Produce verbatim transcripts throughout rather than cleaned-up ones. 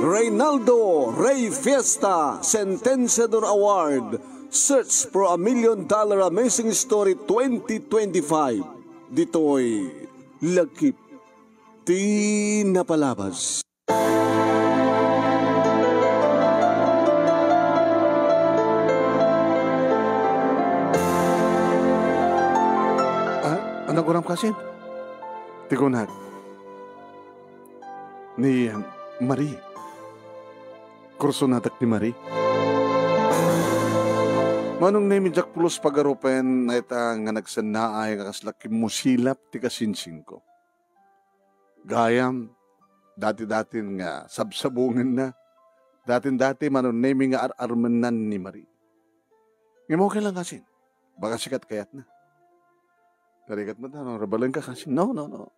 Reynaldo Rey Fiesta Sentenciador Award, Search for a Million Dollar Amazing Story twenty twenty-five. Ditoy Lakip ti Napalabas. Ah, ano, Gurang Kasin? Ti kunak ni, um, Marie. Kursonadak ni Marie. Manong Nemi, diak pulos pagarupen, ita nga nagsennaay nga kasla kimmusilap ti kasinsinko. Gayam, dati-datin nga sabsabungenna. Datin-dati, Manong Nemi, nga ar-armennan ni Marie. Ngem okay lang, Kasin. Baka sikat kayatna. Narigat mo, ano, rabalenka, Kasin? No, no, no.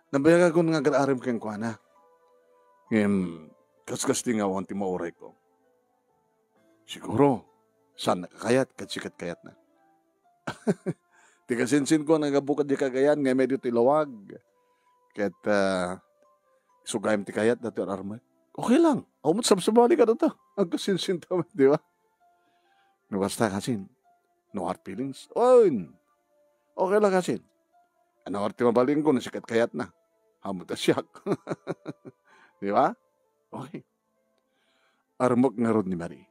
Nabayag akon nga agar-arem kenkuana. Ngem, kaskasti nga awan ti maurayko. Siguro, saan nakakayat, ket sikat kayatna. Ti kasinsinko, naggapu kadi Cagayan, nga medio ti lawag. Ket, ah, isu gayam ti kayat, datoy ar-armek. Okay lang. Awan met sabsabali kadata. Agkasinsinta met, di ba? No kasta, Kasin. No hard feelings. Oy! Okay lang, Kasin. Ano, arte mabalinko, no sikat kayatna. Awan met a siak. Di ba? Okay. Armek ngarud ni Marie.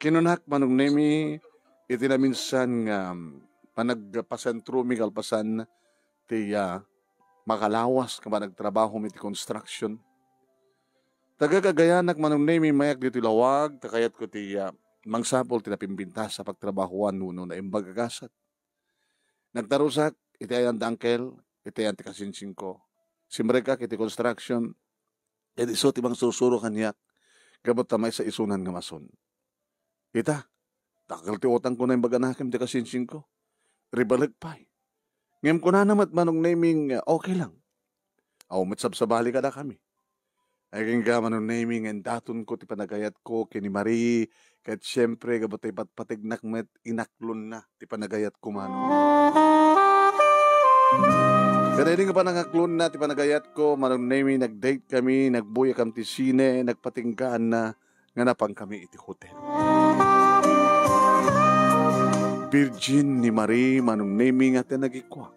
Kinunak, Manong Nemi, iti naminsan nga, um, panagpasentromi kalpasan ti, ah, makalawas nga panagtrabahom iti construction. Taga-Cagayanak, Manong Nemi, mayak ditoy lawag, ta kayatko ti, ah, mangsapul ti napimbintas a pagtrabahoan wenno naimbag a gasat. Nagtarusak iti ayan da Uncle, iti ayan ti kasinsinko. Simrekak iti construction, ket isu ti mangsursuro kaniak gapu ta maisa-isunan nga masun. Ita, dakkel ti utangko naimbag a nakem ti kasinsinko. Ribalek pay. Ngem kunana met, Manong Nemi, nga okay lang. Awan met sabsabali kadakami. Agingga, Manong Nemi, nga indatonko ti panagayatko ken ni Marie, ket siempre, gapu ta ipatpategnak met, inaklonna ti panagayatko, Manong. Ket idi nga panangaklonna ti panagayatko, Manong Nemi, nag-date kami, nagbuyakam ti sine, nagpatinggaanna nga napankami iti hotel. Virgin ni Marie, Manong Nemi, nga ti nagikua.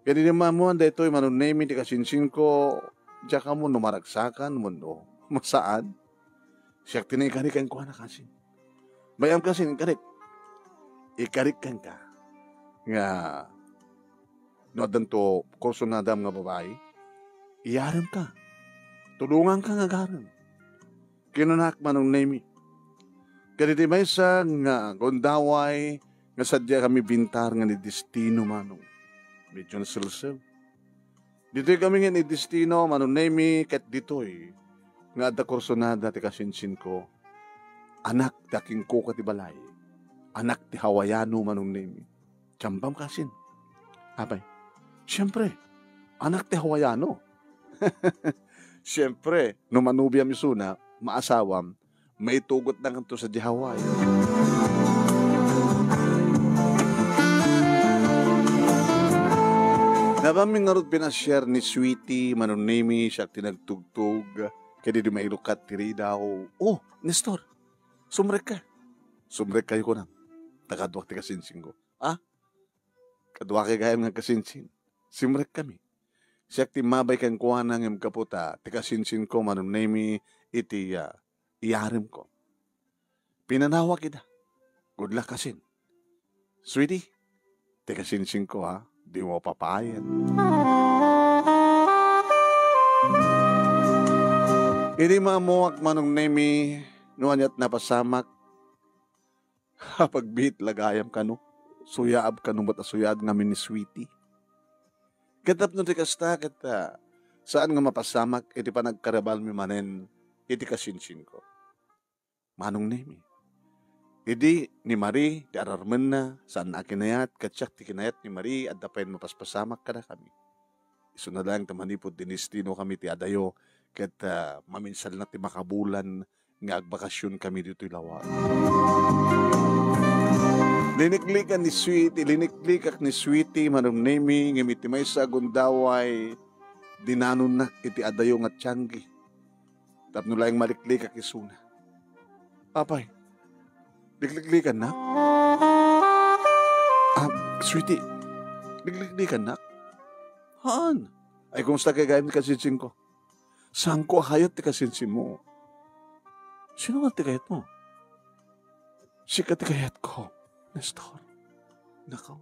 Ket idi maammoan daytoy, Manong Nemi, ti kasinsinko, diak ammo no maragsakan wenno masaan. Siak ti naikari kenkuana, Kasin. Bay-am, Kasin, ikarik. Ikarik kenka nga no addanto kursunadam nga babai, iyaremka. Tulonganka nga agarem. Kinunak, Manong Nemi. Ket iti maysa nga gundaway nga sadiakami bintar nga ni destino, Manong. Medyo naselsew. Ditoy kami nga ni destino, Manong Nemi, ket ditoy nga adda kursunada ti kasinsinko. Anak ti akingkuka ti balay. Anak ti Hawaiano, Manong Nemi. Siampam, Kasin? Apay, siempre, anak ti Hawaiano. Siempre, no manubiam isuna, maasawam, maitugotna kanto sadiay Hawaii. Napamin ngarud pinasiar ni Sweetie, Manong Nemi, siak ti nagtugtog, ket idi mailukkat ti ridaw. "Oh, Nestor, sumrekka." "Sumrekkayo," kunam. Ta kaduak ti kasinsinko. "Ah?" "Kaduakay gayam nga kasinsin." Simrekkami. Siak ti immabay kenkuana ngem gapu ta ti kasinsinko, Manong Nemi, iti, ah, iyaremko. Pinanawak ida. "Good luck, Kasin." "Sweetie, ti kasinsinko, ha, dimo papayen." Idi maammoak, Manong Nemi, no aniat napasamak, apagbiit la gayam kano. Suyaab kano met a suyaad ngamin ni Sweetie. Ket tapno ti kasta, ket, ah, saan nga mapasamak iti panagkarabalmi manen iti kasinsinko. Manong Nemi. Idi ni Marie ti ararmenna, saanna a kinayat, ket siak ti kinayat ni Marie, adda payen mapaspasamak kadakami. Isuna laeng ta manipud dinestinokami ti adayo, ket, ah, maminsan la ti makabulan nga agbakasionkami ditoy lawag. Liniklikan ni Sweetie, liniklikak ni Sweetie, Manong Nemi, ngem iti maysa a gundaway, dinanonnak iti adayo nga tianggi. Tapno laeng maliklikak isuna. Apay, likliklikannak? Ah, Sweetie, likliklikannak? Haan. Ay, kumusta kay gayam ti kasinsinko? Saanko a kayat ti kasinsinmo. Sino nga ti kayatmo? Sika ti kayatko, Nestor. Nakaw.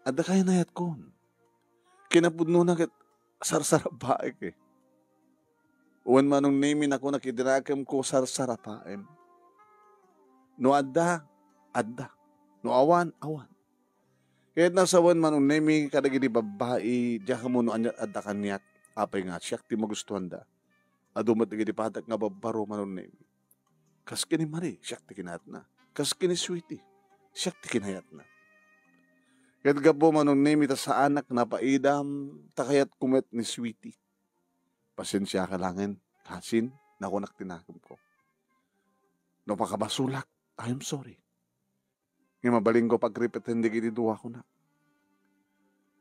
Adda kayan a yatkon. Kinapudnona ket sarsarapaek, eh. Wen Manong Nemi, nakunak iti nakemko, sarsarapaem. No adda, adda. No awan, awan. Ket nasawen Manong Nemi kadagiti babbai, diak ammo no ania adda kaniak, apay nga siak ti magustuanda. Adu met dagiti patek nga babbaro, Manong Nemi. Kas ken ni Marie, siak ti kinayatna. Kas ken ni Sweetie, siak ti kinayatna. Ket gapu, Manong Nemi, ta saanak napaidam, ta kayatko met ni Sweetie. Pasensiaka laengen, kasin, nakunak ti nakemko. No pakabasolak, I am sorry. Nga mabalinko pagripeten dagiti dua kunak.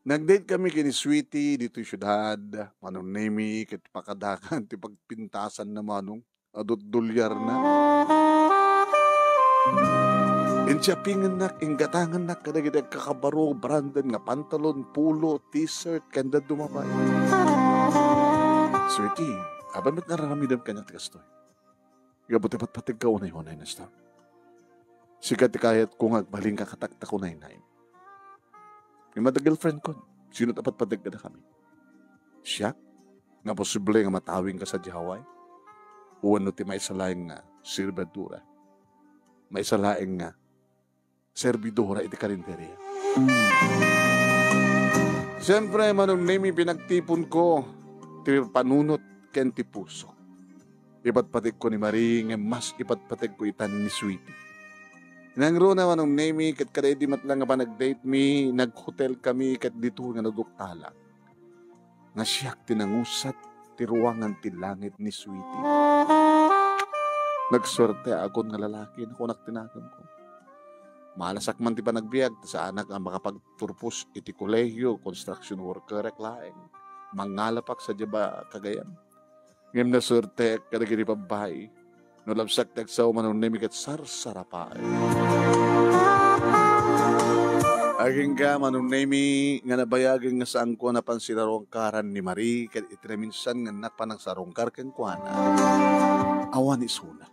Nag-date kami ken ni Sweetie ditoy siudad, Manong Nemi, ket pakadakan ti pagpintasanna, Manong. Adut dolyarna. Insiapingennak, inggatangennak kadagiti agkakabaro, branded nga pantalon, polo, t-shirt, ken dadduma pay. Sweetie, apay met nga ar-aramidem kaniak ti kastoy? Gapu ti patpategka unay-unay, Nestor. Sika ti kayatko nga agbalinka katak ta kunayna. Ngem adda girlfriendko. Sino ti patpateg kadakami? Siak? Nga posible nga matawingka sadiay Hawaii? Wenno ti maysa laeng nga serbidora? Maysa laeng nga serbidora iti karinderia. Siempre, Manong Nemi, pinagtiponko ti panunot ken ti puso. Ipatpategko ni Marie, ngem mas ipatpategko itan ni Sweetie. Nangruna, Manong Nemi, ket kadaydi met la nga panagdate mi, naghotel kami ket ditoy nga naduktalak nga siak ti nangusat ti ruangan ti langit ni Sweetie. Nagsuerteakon nga lalaki, nakunak ti nakemko. Maalasak man ti panagbiag, ta saanak a makapagturpos iti kolehio, construction workerek laeng. Mangalapak sadiay ba Cagayan. Ngem nasuerteak kadagiti babbai. No labsak ti agsao, Manong Nemi, ket sarsarapaek. Agingga, Manong Nemi, nga nabayagen nga saanko a napansarungkaran ni Marie, ket iti naminsan nga annak panagsarungkar kenkuana. Awan isuna.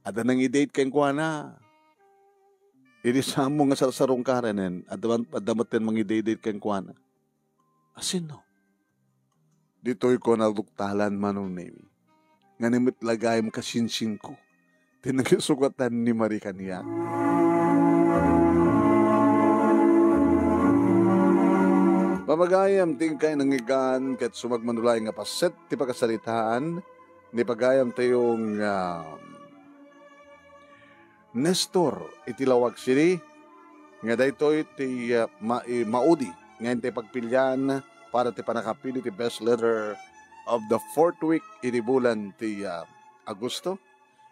Adda nangi-date kenkuana. Idi saanmo nga sarsarungkaranen, adda man, adda metten mangi-date kenkuana. Asinno? Ditoyko naduktalan, Manong Nemi. Ngem met la gayam kasinsinko ti nangisugatan ni Marie kaniak. Pagayam ti inkay nangngegan ket sumagmamano laeng nga paset ti pakasaritaan ni pagayamtayo nga Nestor iti Laoag City, nga daytoy ti, ah, ma-, i-, maudi nga intay pagpilian para ti pannakapili ti best letter of the fourth week iti bulan ti, ah, Agosto.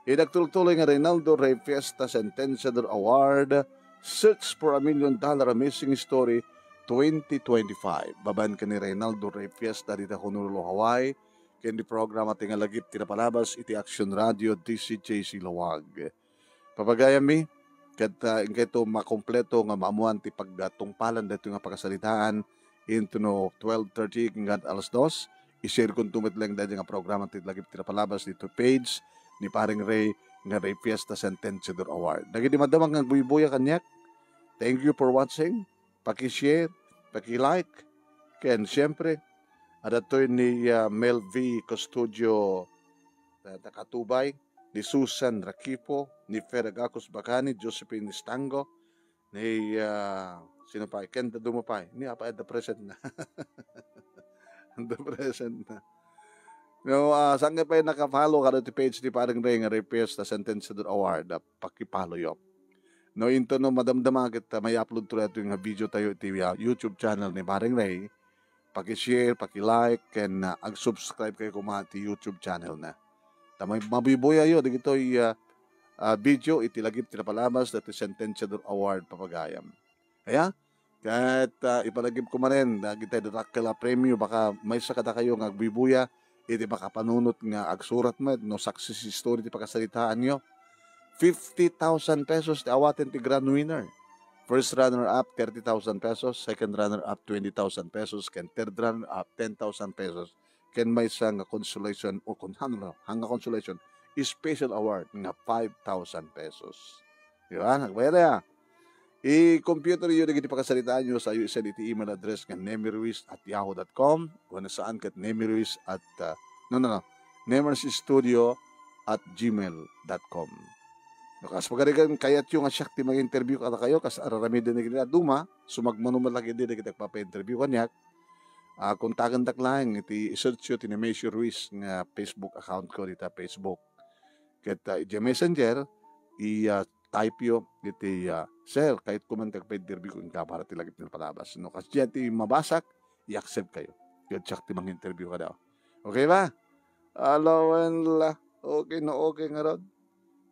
Iti agtultuloy nga Reynaldo Rey Fiesta Sentenciador Award, Search for a Million Dollar Amazing Story twenty twenty-five. Babaen ken ni Reynaldo Rey Fiesta dita Honolulu, Hawaii, ken di programa ti nga lagip ti napalabas iti Action Radio D C J C Laoag. Papagayammi, ket, ah, inkayto makompleto nga maammoan ti pagtungpalan daytoy nga pakasaritaan intono twelve thirty ken alas dos. I-share konto met laeng daydi nga programa ti lagip ti napalabas dito page ni Paring Ray nga Ray Fiesta Sentenciador Award. Dagiti madama nga agbuybuya kaniak, thank you for watching. Paki-share, paki-like, ken siyempre, adatoy ni, ah, Mel V Custodio, ah, Takatubay, ni Susan Rakipo, ni Fer Agacos Bacani, Josephine Estango, ni, ah, sino pay? Ken dadduma pay. Ni apa at the present na. At the present na. No, ah, saan nga pay naka-follow kada ti page ni Paring Ray nga Ray Fiesta Sentenciador Award, ah, paki-follow yo. No, into no, madamdama ket, ah, may upload to ito nga video tayo iti, ah, YouTube channel ni Paring Ray. Paki-share, paki-like, ken, ah, ag-subscribe kayo kuma ti YouTube channel na. Ta may mabibuya yo, digitoy, ah, ah, video iti lagip ti napalabas dati Sentenciador Award, papagayam. Aya? Ket, ah, ipalagipko manen dagiti dakkel a premio, baka maysa kadakayo nga agbuybuya iti makapanunot nga agsurat met no success story ti pakasaritaanyo. Fifty thousand pesos ti awaten ti grand winner. First runner-up, thirty thousand pesos. Second runner-up, twenty thousand pesos. Ken third runner-up, ten thousand pesos. Ken maysa nga consolation, o kun hano, hanga consolation, special award nga five thousand pesos. Di ba? Nagbayad ya. I-computer yo dagiti pakasaritaanyo, sayo i-send iti email address nga nemiruiz at yahoo dot com, wenno saan ket nemiruiz at, ah, no, no, no, nemerstudio at gmail dot com. No, kas pagarigan, kayatyo nga siak ti mag-interview kadakayo, kas ar-aramiden iti dadduma, sumagmamano met la ketdi dagiti agpapa-interview kaniak, ah, kontakendak laeng iti i-search yo ti Nemesio Ruiz nga Facebook account ko dita Facebook. Ket, ah, iti Messenger, i, ah, type yo iti, ah, "Sir, kayatko man ti agpa-interview kenka para ti lagip ti napalabas." No, kasdiay ti mabasak, i-accept kayo. Ket siak ti mang-interview kadaw. Okay ba? Ala, wen la. Okay no okay ngarud.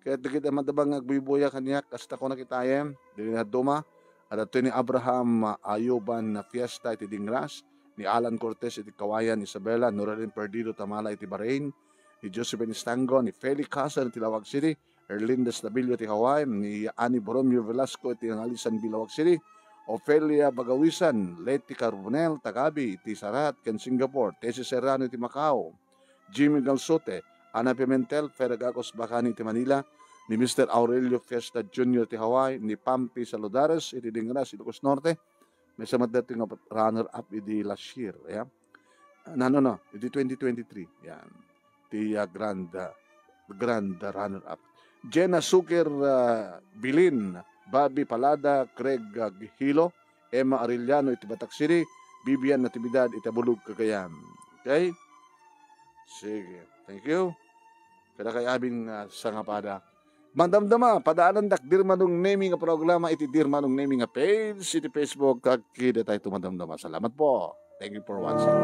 Ket dagiti madama nga agbuybuya kaniak, kasta ko nakitaem, dagiti dadduma, adda ni Abraham, ah, Ayuban nga fiesta iti Dingras, ni Alan Cortez iti Cauayan, Isabela, Noralyn Perdido Tamala iti Bahrain, ni Josephine Estango, ni Feli Casan iti Laoag City, Erlinda Estabillo iti Hawaii, ni Ani Borromeo Velasco iti Analisan, Laoag City, Ofelia Bagawisan, Leti Carbonel, Tagabi iti Sarat ken Singapore, Tessie Serrano iti Macau, Jimmy Galsote, Ana Pimentel, Fergagos Bacani iti Manila, ni Mister Aurelio Fiesta Junior iti Hawaii, ni Pampi Saludares iti Dingras, Ilocos Norte, maysa met daytoy nga runner-up idi last year, ya. Nano, no, idi twenty twenty-three, yan. Ti, ah, grand, ah, grand runner-up. Jenna Suker, ah, Bilin, Bobby Palada, Craig, ah, Hilo, Emma Arellano iti Batac City, Vivian Natividad iti Abulug, Cagayan. Okay? Sige. Thank you. Kadakayo amin nga sangapada. Madamdama, padaanandak Dear Manong Nemy nga programa iti Dear Manong Nemy nga page iti Facebook, agkidatayo madamdama. Salamat po. Thank you for watching.